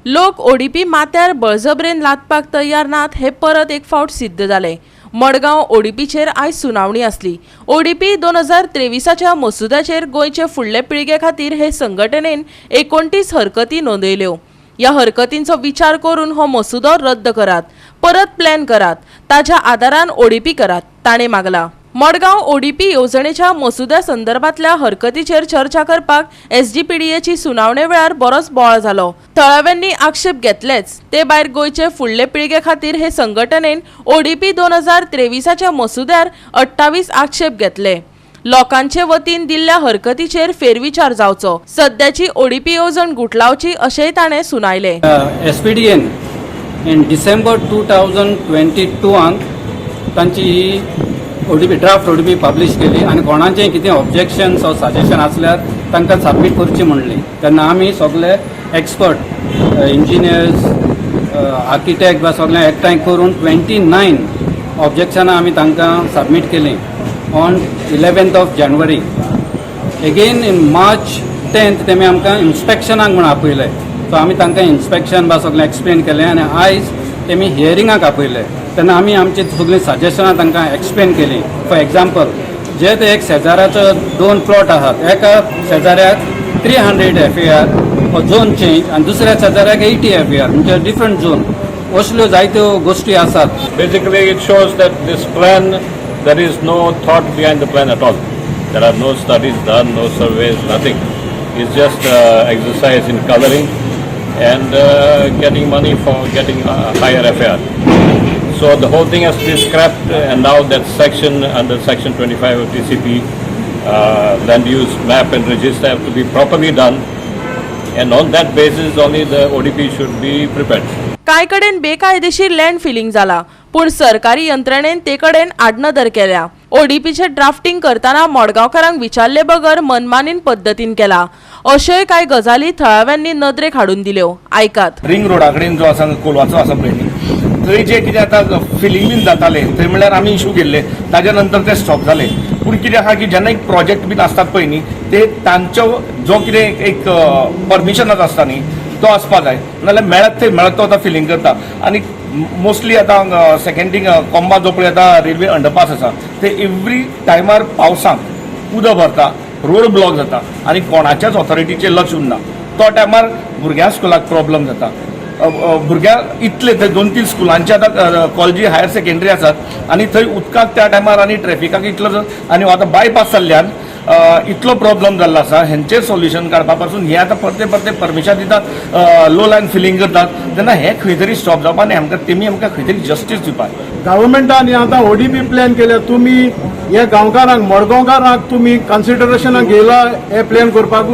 लोक ओडीपी माथ्यार बळजबरेन लादपाक तयार नात हें परत एक फावट सिद्ध जालें. मडगांव ओडीपीचेर आयज सुनावणी आसली. ओडीपी 2023च्या मसुद्याचेर गोंयचे फुडले पिळगे खातीर हे संघटनेन 29 हरकती नोंदयल्यो. ह्या हरकतींचो विचार करून हो मसुदो रद्द करात, परत प्लॅन करात, ताच्या आदारान ओडीपी करात, ताणें मागला. मडगांव ओडीपी येवजणेच्या मसुद्या संदर्भातल्या हरकतीचेर चर्चा करपाक एसजीपीडीएची सुनावणे वेळार बरोच बोवाळ जालो. थळाव्यांनी आक्षेप घेतलेच, ते भायर गोंयचे फुडले पिळगे खातीर हे संघटनेन ओडीपी 2023च्या मसुद्यार 28 आक्षेप घेतले. लोकांचे वतीन दिल्ल्या हरकतीचेर फेरविचार जावचो, सद्याची ओडीपी येवजण गुटलावची, अशेंय ताणें सुनायलें. SPDN in December 2022आंक तांची ही ODP, draft ODP publish केली आनी कोणाचें कितें ऑब्जेक्शन्स ऑर सजेशन आसल्यार तांकां सबमीट करची म्हणली. तेन्ना आमी सगले एक्सपर्ट, इंजिनियर्स, आर्किटेक्ट बा सगळे एकठांय करून 29 ऑब्जेक्शनां आमी तांकां सबमीट केलीं on 11th of January. Again in March 10th तेमी आमकां इन्स्पेक्शनाक म्हूण आपयले. सो आमी तांकां इन्स्पेक्शन बा सगळें एक्सप्लेन केलें आनी आयज तेमी हियरिंगाक आपयले. तेन्ना आमी आमची सगळीं सजेशनां तांकां एक्सप्लेन केलीं. फॉर एग्जाम्पल, जे ते एक शेजाराचो दोन प्लॉट आहात, एका शेजाऱ्याक 300 FAR zone change आनी दुसऱ्या शेजाऱ्याक 80 एफएआर, म्हणजे डिफरंट झोन, असल्यो जायत्यो गोश्टी आसात. Basically, it shows that this plan, there is no thought behind the plan at all. There are no studies done, no surveys, nothing. It's just exercise in coloring and getting money for getting higher FAR. So the whole thing has to be scrapped, and now that section under section 25 of TCP, land use map and register have to be properly done, and on that basis only the ODP should be prepared. कांय कडेन बेकायदेशीर land filling जाला, पूण सरकारी यंत्रणेन ते कडेन आडनदर केल्या. ओडीपीचे ड्राफ्टिंग करतना मडगांवकारांक विचारले बगर मनमानीन पद्दतीन केला, अश्योय कांय गजाली थळाव्यांनी नदरेक हाडून दिल्यो. आयकात. रिंग रोडा कडेन जो आसा, कोलवाचो आसा पळय न्ही, थंय जे कितें आतां फिलींग बीन जातालें, थंय म्हणल्यार आमी इशू केल्ले, ताज्या नंतर ते स्टॉप जाले. पूण कितें आहा की जेन्ना एक प्रोजेक्ट बीन आसतात पळय न्ही, ते तांचो जो कितें एक परमिशनाच आसता न्ही, तो आसपा जाय. नाजाल्यार मेळत थंय मेळत तो आतां फिलींग करता. आनी मोस्टली आतां सेकंड थिंग, कोंबा जो पळय आतां रेल्वे अंडरपास आसा, ते एवरी टायमार पावसाक उदक भरता, रोड ब्लॉक जाता आनी कोणाच्याच ऑथॉरिटीचेर लक्ष उरना. तो टायमार भुरग्यां स्कुलाक प्रॉब्लम जाता. अ, अ, भुरग्यांक इतले थंय दोन तीन स्कुलांचे आतां कॉलेजी, हायर सेकंडरी आसात आनी थंय उदकाक त्या टायमार आनी ट्रॅफिकाक इतलो आनी आतां बायपास जाल्ल्यान इतलो प्रॉब्लम जाल्लो आसा. हेंचेर सोल्युशन काडपा पासून हे आतां परते परते परमिशन दितात, लो लायन फिलींग करतात, तेन्ना हें खंय तरी स्टॉप जावपा आनी आमकां तेमी आमकां खंय तरी जस्टीस दिवपाक. गव्हर्मेंटान आतां ओडीपी प्लॅन केल्या. तुमी हे गांवकारांक, मडगांवकारांक तुमी कन्सिडरेशनाक घेयला हे प्लॅन करपाक?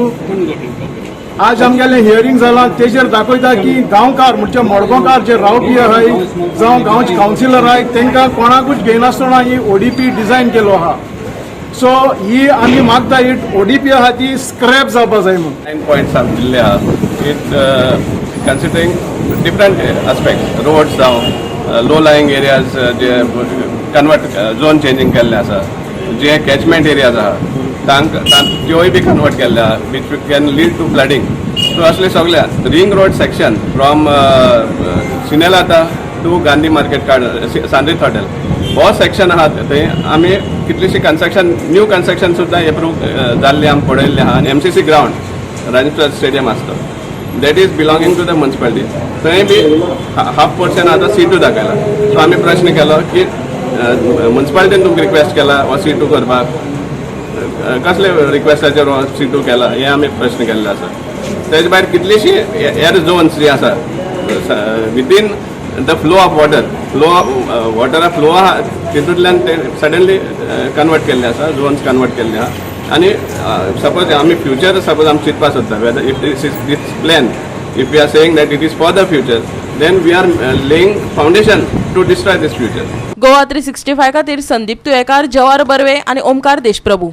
आज आमगेलें हियरींग जालां, तेजेर दाखयता की गांवकार म्हणजे मडगांवकार जे रावपी आहाय जावं गांवचे कावन्सिलर आहाय, तांकां कोणाकूच घेयनासतना ही ओडीपी डिझायन केलो आहा. सो ही आमी मागता, ही ओडीपी आहा ती स्क्रॅप जावपा जाय म्हणून. नायन पॉयंट्स आमी दिल्ले आहा it considering different aspect, roads जावं, लो लाईंग एरियाज जे कन्वर्ट, झोन चेंजींग केल्ले आसा, जे कॅचमेंट एरियाज आहा तांकां त्योय बी कन्वर्ट केल्ले आहा, which can lead to flooding. So असले सगळे ring road section from Cinelata to Gandhi market card सांद्रीत hotel हो सेक्शन आहा, थंय आमी कितलीशी कन्स्ट्रक्शन, न्यू कन्स्ट्रक्शन सुद्दां एप्रूव जाल्ली आमी पळयल्लें आहा. आनी MCC ground, Rajendra stadium आसता, that is belonging to the municipality, थंय बी हाफ पोर्शन आतां सी 2 दाखयला. सो आमी प्रश्न केलो की मुन्सिपालिटीन तुमकां रिक्वेस्ट केला हो सी 2 करपाक? कसले रिक्वेस्टाचेर हो सी 2 केला, हें आमी प्रश्न केल्ले आसा. तेजे भायर कितलीशी एयर झोन्स जी आसा within the flow of water, flow of वॉटरा flow आहा, तितूंतल्यान ते सडनली कन्वर्ट केल्ले आसा, झोन्स कन्वर्ट केल्ले आहा. आनी सपोज आमी फ्युचर, सपोज आमी चिंतपा सोदता, whether if this is this plan, if we are saying that it is for the future, then we are laying foundation to destroy this future. Goa 365 खातीर संदीप तुयेकार, जवाहर बर्वे आनी ओमकार देशप्रभू.